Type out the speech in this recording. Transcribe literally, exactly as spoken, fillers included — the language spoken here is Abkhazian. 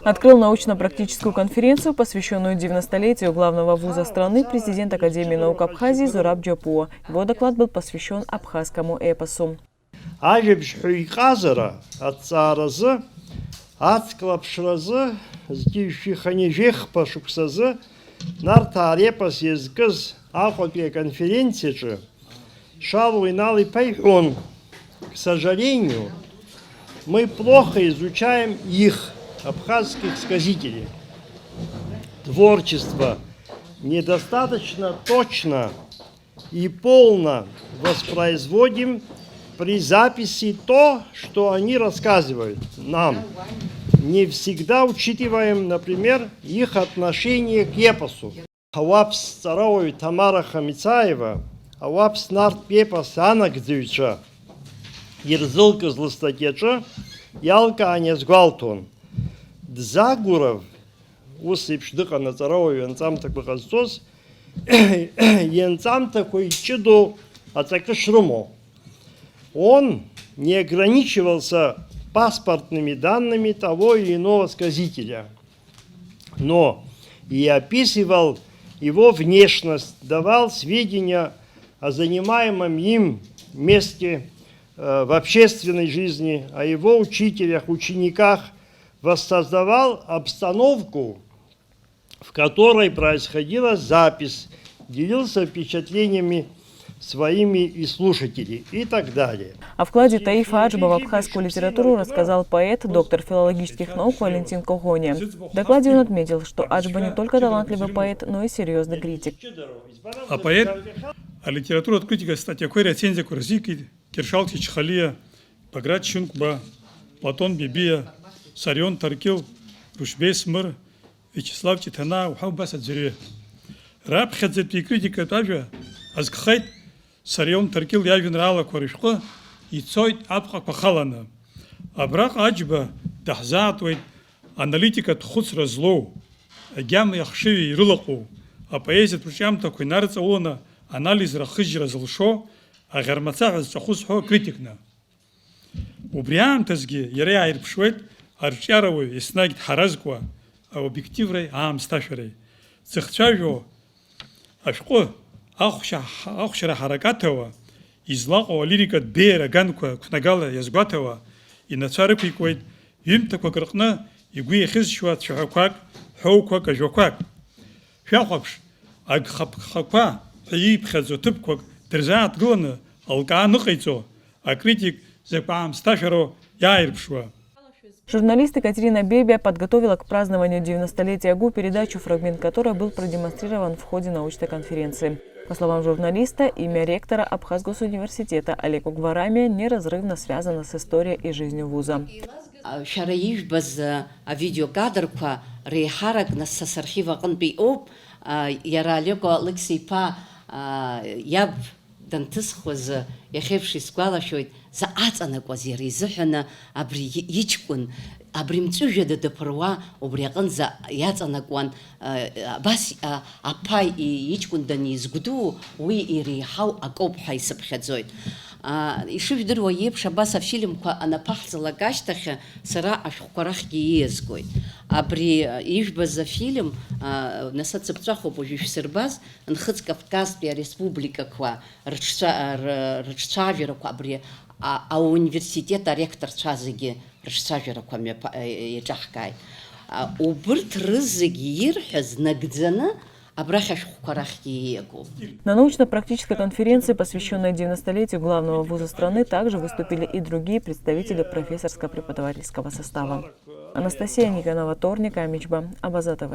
Открыл научно-практическую конференцию, посвящённую девяностолетию главного вуза страны, президент Академии наук Абхазии Зураб Джапуа. Его доклад был посвящён абхазскому эпосу. Ажәабжь ҳәа иҟазара аҭҵааразы, ацклаԥшразы, зқьи жәшәи хынҩажәи хԥа шықәсазы Нарҭаа репос иазкыз Аҟәатәи аконференциаҿы Шалоу Инал-иԥа иҳәон: «К сожалению, мы плохо изучаем их, абхазских сказителей. Творчество недостаточно точно и полно воспроизводим при записи то, что они рассказывают нам. Не всегда учитываем, например, их отношение к эпосу». Ауаԥс ҵарауаҩ Ҭамара Хамицаева ауаԥс нарҭтә епос анагӡаҩцәа ирзылкыз лыстатиаҿы иалкаан иазгәалҭон. Дзагуров ус еиԥш дыҟан аҵарауаҩ анҵамҭақәа ҟазҵоз, ианҵамҭақәа иҷыдоу аҵакы шрымоу. Он не ограничивался паспортными данными того или иного сказителя, но и описывал его внешность, давал сведения о занимаемом им месте, э, в общественной жизни, о его учителях, учениках, воссоздавал обстановку, в которой происходила запись, делился впечатлениями своими и слушателей и так далее. О вкладе Таифа Аджба в абхазскую литературу рассказал поэт, доктор филологических наук Валентин Когония. В докладе он отметил, что Аджба не только талантливый поэт, но и серьёзный критик. Апоет алитературатә критикатә статиақәеи рецензиақәеи рзикит Кьыршьал Чачхалиа, Баграт Шьынқәба, Платон Бебиа, Сарион Ҭаркьыл, Рушьбеи Смыр, Виачеслав Ҷыҭанаа уҳәа убас аӡәырҩы. Раԥхьаӡатәи икритикатә ажәа азкхеит Сарион Ҭаркьыл иажәеинраалақәа рышәҟәы Ицоит апҟақәа халаны. Абраҟа Аџьба даҳзаатуеит аналитикатә хәыцра злоу, агьама ахшыҩ ирылаҟоу, апоезиатә рҿиамҭақәа инарҵауланы анализра ахыжьра зылшо, аӷьармацаҳәа зҵәаху зҳәо акритикны. Убри аамҭазгьы иара иааирԥшуеит арҿиарауаҩ еснагь дҳаразкуа аобиективреи аамсҭашәареи. Дзыхцәажәо ашәҟәы ахәшьа-, ахәшьара ҳаракаҭ ауа, излаҟоу алирикатә беиара аганқәа қәнагала иазгәаҭауа, инацәа рықәикуеит ҩымҭақәак рҟны игәы иахьызшьуа цәаҳәақәак, ҳәоуқәак, ажәақәак. Шәахәаԥш, агхаԥхақәа ҳәа ииԥхьаӡо ҭыԥқәак дырзааҭгыланы алкаа ныҟаиҵо, акритик закә аамсҭашәароу иааирԥшуа. Журналист Екатерина Бебия подготовила к празднованию девяностолетия ГУ передачу, фрагмент которой был продемонстрирован в ходе научной конференции. По словам журналиста, имя ректора Абхазгосуниверситета Олег Угварамия неразрывно связано с историей и жизнью вуза. Шәара ижәбаз авидеокадрқәа реиҳарак нас са сархив аҟынтәи иоуп. Иара Олег Алықьса-иԥа иаб данҭысхуаз иахьеиԥш исгәалашәоит, заҟа аҵанакуаз иара изыҳәаны абри иҷкәын, абри мҵәыжәҩада даԥыруа, убри аҟынӡа иаҵанакуан, абас аԥа иҷкәын данизгәдуу, уи иреиҳау акоуп ҳәа исыԥхьаӡоит. Ишыжәдыруа еиԥш, абас афильмқәа анаԥаҳҵалак ашьҭахь сара ашәҟәқәа рахьгьы ииазгоит. Абри ижәбаз афильм, нас ацыԥҵәахоуп уажәы ишәсырбаз, Нхыҵ-Кавказтәи ареспубликақәа рыҽцәа-, ры-, рыҽцәажәарақәа абри а-, ауниверситет аректорцәа зегьы рыҽцәажәарақәа мҩаԥа-, е-, еиҿаҳкааит. А, убырҭ рызегьы ирҳәаз нагӡаны абрахь ашәҟәқәа рахьгьы ииагоуп. На научно-практической конференции, посвящённой девяностолетию главного вуза страны, также выступили и другие представители профессорско-преподавательского состава. Анастасия Никонова, Торник Амичба, Абаза ТВ.